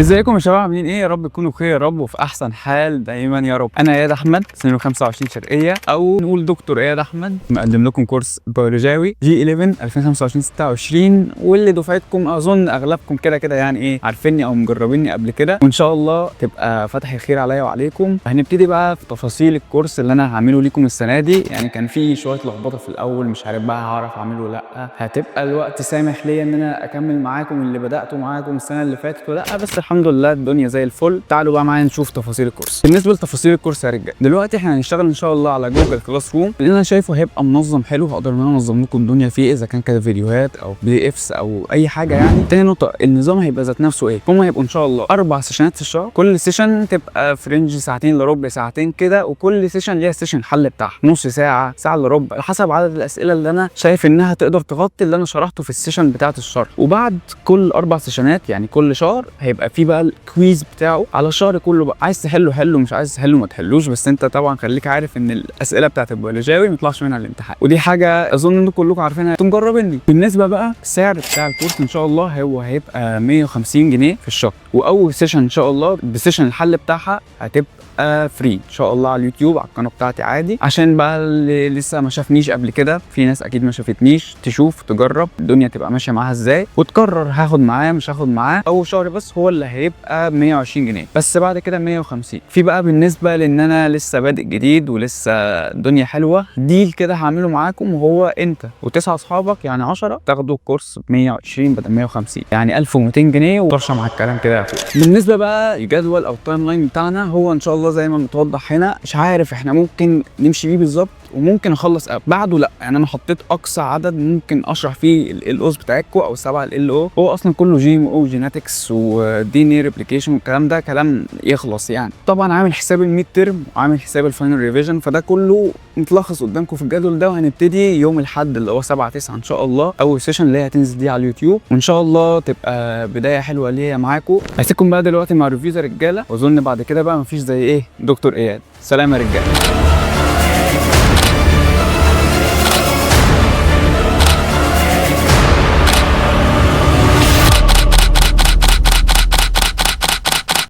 ازيكم يا شباب؟ عاملين ايه؟ يا رب تكونوا بخير يا رب وفي احسن حال دايما يا رب. انا اياد احمد، سنة 25 شرقيه، او نقول دكتور اياد احمد، مقدم لكم كورس بيولوجاوي G 11 2025 26، واللي دفعتكم اظن اغلبكم كده كده يعني ايه عارفيني او مجربيني قبل كده، وان شاء الله تبقى فتح الخير عليا وعليكم. هنبتدي بقى في تفاصيل الكورس اللي انا هعمله لكم السنة دي. يعني كان في شوية لخبطة في الاول، مش عارف بقى هعرف اعمله ولا لا، هتبقى الوقت سامح ليا ان انا اكمل معاكم اللي بداته معاكم السنة اللي فاتت ولا لا، بس الحمد لله الدنيا زي الفل. تعالوا بقى معايا نشوف تفاصيل الكورس. بالنسبة لتفاصيل الكورس يا رجاله، دلوقتي احنا هنشتغل ان شاء الله على Google Classroom، اللي انا شايفه هيبقى منظم حلو، هقدر ان انا انظم لكم الدنيا فيه، اذا كان كده فيديوهات او PDFs او اي حاجة يعني. تاني نقطه، النظام هيبقى ذات نفسه ايه؟ هم هيبقوا ان شاء الله اربع سيشنات في الشهر، كل session تبقى في range ساعتين لربع ساعتين كده، وكل session ليها session حل بتاعها نص ساعه، ساعة الا ربع، على حسب عدد الاسئلة اللي انا شايف انها تقدر تغطي اللي انا شرحته في ال session بتاعه الشرح. وبعد كل اربع سيشنات، يعني كل شهر، هيبقى في بقى ال quiz بتاعه على الشهر كله بقى. عايز تحله حله، مش عايز تحله ما تحلوش، بس انت طبعا خليك عارف ان الاسئلة بتاعه البيولوجاوي ما يطلعش منها الامتحان، ودي حاجة اظن ان كلكم عارفينها، انتم مجربيني. بالنسبة بقى السعر بتاع الكورس ان شاء الله هو هيبقى 150 جنيه في الشهر، واول session ان شاء الله ب session الحل بتاعها هتبقى free ان شاء الله على اليوتيوب على القناة بتاعتي عادي، عشان بقى اللي لسه ما شافنيش قبل كده، في ناس اكيد ما شافتنيش، تشوف تجرب الدنيا تبقى ماشية معاها ازاي وتقرر هاخد معاه مش هاخد معاه. اول شهر بس هو اللي هيبقى 120 جنيه، بس بعد كده 150. في بقى بالنسبة لان انا لسه بادئ جديد ولسه الدنيا حلوه، deal كده هعمله معاكم، وهو انت وتسعة اصحابك يعني 10 تاخدوا الكورس ب 120 بدل 150، يعني 1200 جنيه، وطرشه مع الكلام كده يا اخويا. بالنسبة بقى الجدول او ال timeline بتاعنا، هو ان شاء الله زي ما متوضح هنا، مش عارف احنا ممكن نمشي بيه بالظبط وممكن اخلص قبل بعده لا، يعني انا حطيت اقصى عدد ممكن اشرح فيه ال LOs بتاعتكم او السبعة LO، هو اصلا كله GMO genetics و DNA replication والكلام ده كلام يخلص يعني. طبعا عامل حساب ال midterm وعامل حساب ال final revision، فده كله متلخص قدامكم في الجدول ده. وهنبتدي يوم الاحد اللي هو 7 9 ان شاء الله، اول session اللي هي هتنزل دي على اليوتيوب، وان شاء الله تبقى بداية حلوة ليا معاكم. هسيبكم بقى دلوقتي مع reviews يا رجاله، واظن بعد كده بقى مفيش زي ايه دكتور اياد. سلام يا رجاله.